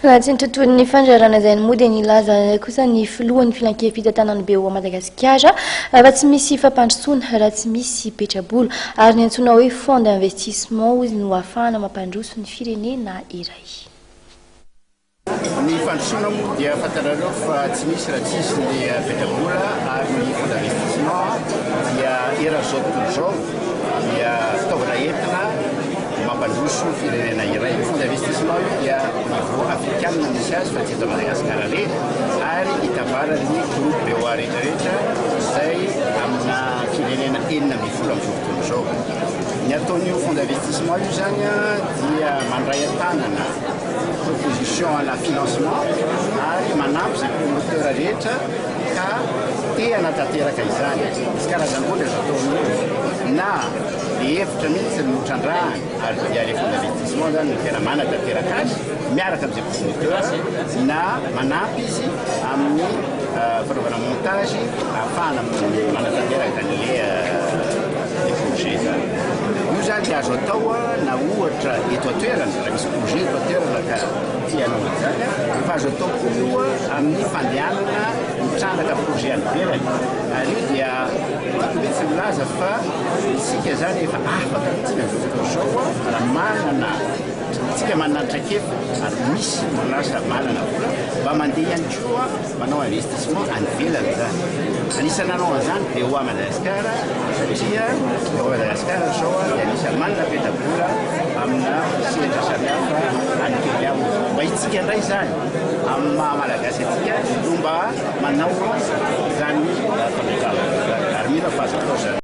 Anatin'ny tontolon'ny fandraharahana izay moa dia nilaza kosa ny filohan'ny filankevi-pitantanan'ny BOA Madagasikara fa tsy misy fampandrosoana raha tsy misy petrabola, ary ny antsoina hoe fonds d'investissement hozy no ahafahana mampandroso ny firenena iray. Ny fandrosoana moa dia fantatrareo fa tsy misy raha tsisy ny petrabola, ary ny fonds d'investissement dia eran'izao tontolo izao dia fitaovana entina mampandroso firenena iray. Io fonds d'investissement io dia niveau afrikana misy azy fa tsy eto Madagasikara irery, ary itambaran'ny groupe BOA rehetrarehetra izay amina firenena 16 amin'izao fotoana izao. Ny ataon'io fonds d'investissement io zany dia mandray an-tanana proposition ana financement ary manampy izay promoteur rehetra ka te hanatanteraka izany. Misy karazany roa ny azo atao amin'io, na le hevitra mihitsy no trandrahany ary dia le fonds d'investissement zany no tena manatanteraka azy miaraka amin'izay promoteur, na manampy izy amin'ny fanaovana montage ahafahana manatanteraka an'le le projet zany. Io zany dia azo atao na ohatra eto an-toerana, raha misy projet eto an-toerana ka tia hanao an'izany, fa azo atao koa io amin'ny fandehanana mitrandraka projet any ivelany. Ary io dia tiako mihitsy milaza fa isika zany efa afaka mihitsy amin'izao fotoana izao, raha manana tsika manana traikefa ary misy orinasa manana vola mba mandeha ihany koa manao investissement any ivelany zany. Anisan'ny nanao an'izany BOA Madagasikara, satria BOA Madagasikara zao dia anisan'ny manana petrabola amina sehatra samihafa any Kenya. Mba itsika indray zany amin'ny maha malagasy antsika no mba manao izany fametrahana izany, ary mino aho fa azo atao zany.